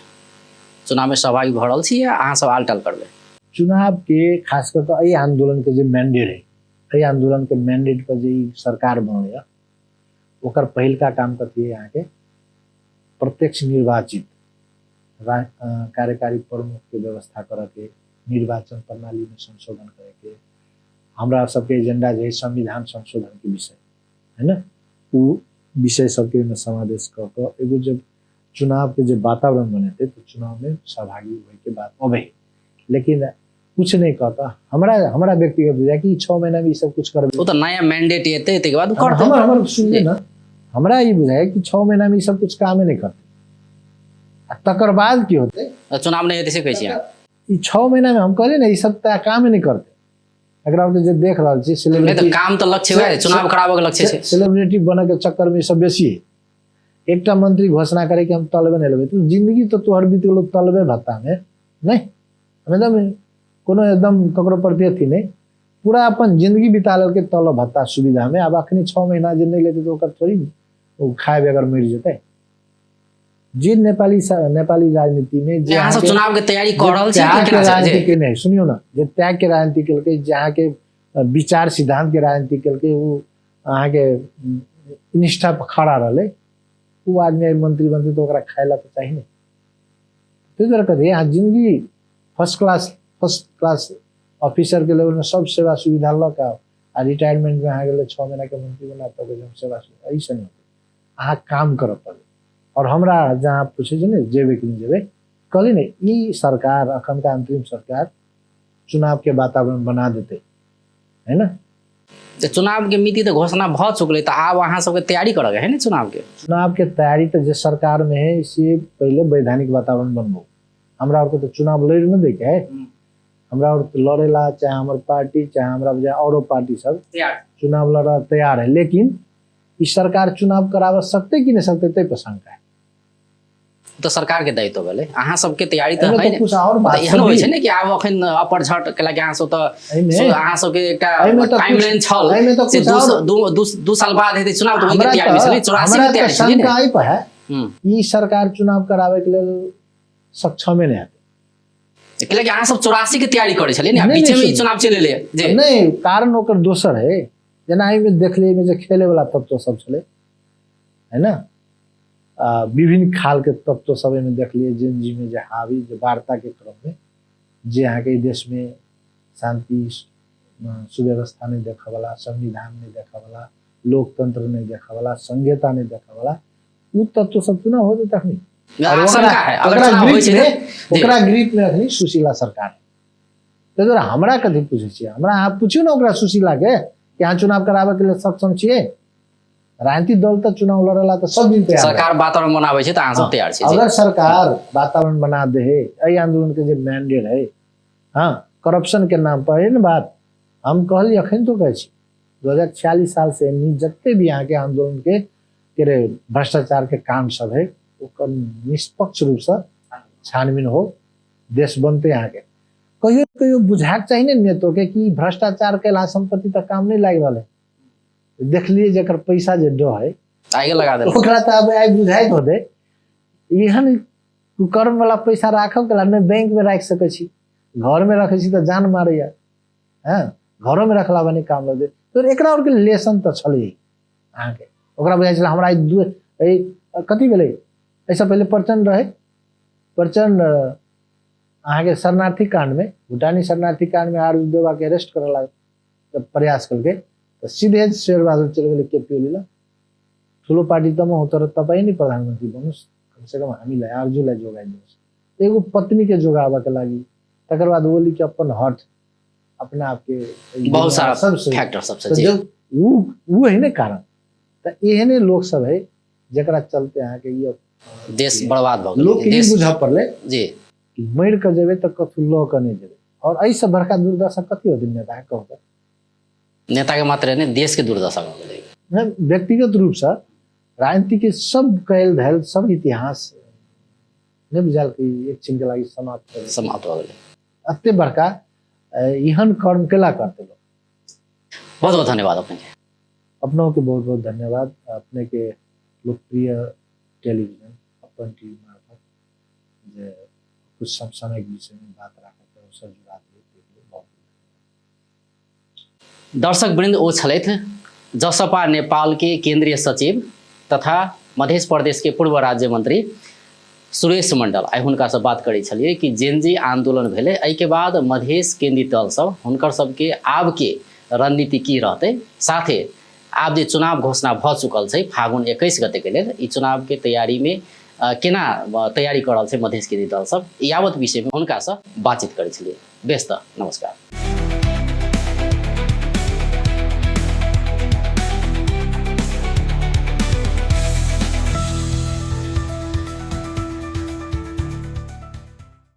चुनाव में सहभागी भऽ रहल छी या अहाँ सब आलटाल करबै? चुनाव के खास कऽ कऽ एहि आंदोलन के जे मैंडेट है, एहि आंदोलन के मैंडेट पर जे ई सरकार बनलै है, ओकर पहिलका काम कथी है, अहाँके प्रत्यक्ष निर्वाचित कार्यकारी प्रमुख के व्यवस्था करऽ के, निर्वाचन प्रणाली में संशोधन करे के, हमरा सबके एजेंडा जे है संविधान संशोधन के विषय है ना, उ विषय सबके ओहिमे समावेश कऽ कऽ एगो जब चुनाव के जे वातावरण बनेतै तऽ चुनाव में सहभागी होय के बात अबै। लेकिन कुछ नहीं कहता, हमरा हमरा व्यक्तिगत बुझाय कि 6 महीना में ई सब कुछ करबै। ओ तऽ नया मैंडेट एतै ताहिके बाद ओ करतै। हमर हमर सुनिए ना, हमरा ई बुझाय कि 6 महीना में ई सब कुछ कामे नहीं करतै, आ तकर बाद की होतै, चुनाव नहीं हेतै से कहै छी अहाँ? ई 6 महीना में हम कहलियै ने ई सब तऽ कामे नहीं करतै। एकरा जे देख रहल छी सेलिब्रिटी, काम तऽ लक्ष्य वएह, चुनाव कराबऽ के लक्ष्य छै। सेलिब्रिटी बनऽ के चक्कर में ई सब बेसी है। एकटा मंत्री घोषणा करे कि हम तलबे नहीं लेबै, तो जिंदगी तो तोहर बीत गेलो तलबे भत्ता में नहीं, हम एकदम कोनो एकदम ककरो प्रति अथी नहीं, पूरा अपन जिंदगी बिता लेलकै तलब भत्ता सुविधा में। आब अखनी 6 महीना जे नहीं लेतै तऽ ओकर थोड़ी ओ खाए बगैर मरि जेतै। जे नेपाली नेपाली राजनीति में जे अहाँ सब चुनाव के तैयारी कऽ रहल छी त्याग के राजनीति के नहीं, सुनियो ना, जे त्याग के राजनीति केलकै, जे अहाँके विचार सिद्धांत के राजनीति केलकै, ओ अहाँके निष्ठा पर खड़ा रहलै, ओ आदमी आइ मंत्री बनतै तऽ ओकरा खाय ला तऽ चाही ने। ताहि दुआरे कथी अहाँ जिंदगी फर्स्ट क्लास ऑफिसर के लेवल में सब सेवा सुविधा लऽ कऽ आउ, आ रिटायरमेंट में अहाँ गेलै 6 महीना के मंत्री बना तब हम सेवा सुविधा, ऐसे नहीं होतै। अहाँ काम करऽ पड़त। और हमरा जहाँ पूछै छै ने जेबै कि नहि जेबै, कहली ने ई सरकार अखनका अंतरिम सरकार चुनाव के वातावरण बना देतै है ना। तऽ चुनाव के मिति तऽ घोषणा भऽ चुकलै, तऽ आब अहाँ सबके तैयारी करऽ के है ने चुनाव के? चुनाव के तैयारी तऽ जे सरकार में है से पहिले वैधानिक वातावरण बनबू। हमरा आरके तऽ चुनाव लड़ि नहि दैके है, हमरा आर लड़ेला चाहे हमर पार्टी चाहे हमरा बजाय औरो पार्टी सब चुनाव लड़ तैयार है, लेकिन ई सरकार चुनाव कराबऽ सकतै कि नहि सकतै ताहि पर शंका है। तऽ सरकार के दायित्व भेलै, अहाँ सबके तैयारी तऽ है कुछ और बात एहन होइ छै ने कि आब अखन अपर झट केला कि अहाँ सब तऽ अहाँ सबके एकटा टाइमलाइन छल से 2 साल बाद हेतै चुनाव, तऽ ओहिके तैयारी छलै, 84 के तैयारी छलै ने। शंका पर है ई सरकार चुनाव कराबै के लेल सक्षमे नहि हेतै, कैला कि अहाँ सब 84 के तैयारी करै छलियै ने, बीचे में ई चुनाव चलि एलै जे नहि, कारण ओकर दोसर है। जेना एहिमे देखलियै एहिमे जे खेले वाला तत्व सब छलै है ना, विभिन्न खाल के तत्व सब एहिमे देखलियै। जेनजी में जे हावी जे वार्ता के क्रम में जे अहाँके देश में शांति सुव्यवस्था नहीं देखऽवला, संविधान नहीं देखऽवला, लोकतंत्र नहीं देखऽवला, संहिता नहीं देखऽवला, उ तत्व सब चुनाव होते तखनी। ओकरा ग्रिप में अखनी सुशीला सरकार है। ताहि दुआरे हमरा कथी पूछै छियै, हमरा अहाँ पूछियौ ने ओकरा सुशीला के कि अहाँ चुनाव कराबऽ के लेल सक्षम छियै? राजनीतिक दल तऽ चुनाव लड़ेला तऽ सब दिन तैयार, सरकार वातावरण बनाबै छै तऽ अहाँ सब तैयार छी। अगर सरकार वातावरण बना दे है, एहि आंदोलन के जे मैंडेट है, हाँ, करप्शन के नाम पर है ने बात, हम कहली अखन तो कहै छी 2046 साल से जते भी अहाँके आंदोलन के भ्रष्टाचार के काम सब है ओकर निष्पक्ष रूप से छानबीन हो, देश बनते अहाँके। कहियो कहियो बुझाके चाही ने नेतो के कि भ्रष्टाचार केला संपत्ति तक काम नहीं लागि रहल है, देखलियै जकर पैसा जे डह है आगे लगा देलक। ओकरा तऽ आब आइ बुझाइत होतै एहन कुकर्म वाला पैसा राखब कला नहि बैंक में राखि सकै छी, घर में रखै छी तऽ जान मारैया, हँ घरोमे रखला बनी काम लगतै। तऽ एकरा आओरके लेसन तऽ छलै अहाँके, ओकरा बुझाइ छलै हमरा दू एहि कथी भेलै। एहिसँ पहिले प्रचण्ड रहै, प्रचण्ड अहाँके शरणार्थी कांडमे, भूटानी शरणार्थी कांडमे आरजू देवाके अरेस्ट करऽ लागल तऽ प्रयास केलकै तऽ सीधे शेरबहादुर चलि गेलै केपी ओली लग, ठुलो पार्टी त म हुँ तर तपाईँ नै प्रधानमन्त्री बन्नुहोस्, कमसेकम हामीलाई आरजूलाई जोगाइदिनुहोस्। एगो पत्नीके जोगाबऽके लागि, तकर बाद ओलीके अपन हट अपना आपके बहुत सारा सब से फैक्टर सब तऽ छै। जब ऊ है ने कारण, तऽ एहने लोक सब है जकरा चलते अहाँके ई देश बर्बाद भऽ गेलै। लोक के ई देश बुझऽ पड़लै जी कि मरि कऽ जेबै तऽ कथू लऽ कऽ नहि जेबै। और एहिसँ बड़का दुर्दशा कथी होतै नेता के कहू तऽ? नेता के मात्र नहि, देश के दुर्दशा भऽ गेलै। नहि, व्यक्तिगत रूपसँ राजनीति के सब कयल धयल सब इतिहास नहि बुझायल कि एक क्षण के लागि समाप्त भऽ गेलै। समाप्त भऽ गेलै। एते बड़का एहन कर्म केला करते लोग। बहुत बहुत धन्यवाद अपने के। अपनों के बहुत बहुत धन्यवाद। अपने के लोकप्रिय टेलीविजन अपन टीवी मार्फत जे कुछ समसामयिक विषय में बात राखे के अवसर जुड़ा दिए, ताहि के लिए बहुत बहुत। दर्शक वृंद, ओ छलथि जसपा नेपाल के केंद्रीय सचिव तथा मध्य प्रदेश के पूर्व राज्य मंत्री सुरेश मंडल। आइ हुनकासँ बात करै छलियै कि जेनजी आंदोलन भेलै, एहिके बाद मधेश केंद्रीय दल सब हुनकर सबके आबके रणनीति की रहतै, साथे आब जे चुनाव घोषणा भऽ चुकल छै फागुन 21 गते के लेल, ई चुनावके तैयारीमे केना तैयारी कऽ रहल छै मधेश केंद्रीय दल सब, यावत विषयमे हुनकासँ बातचीत करै छलियै। बेस तऽ नमस्कार।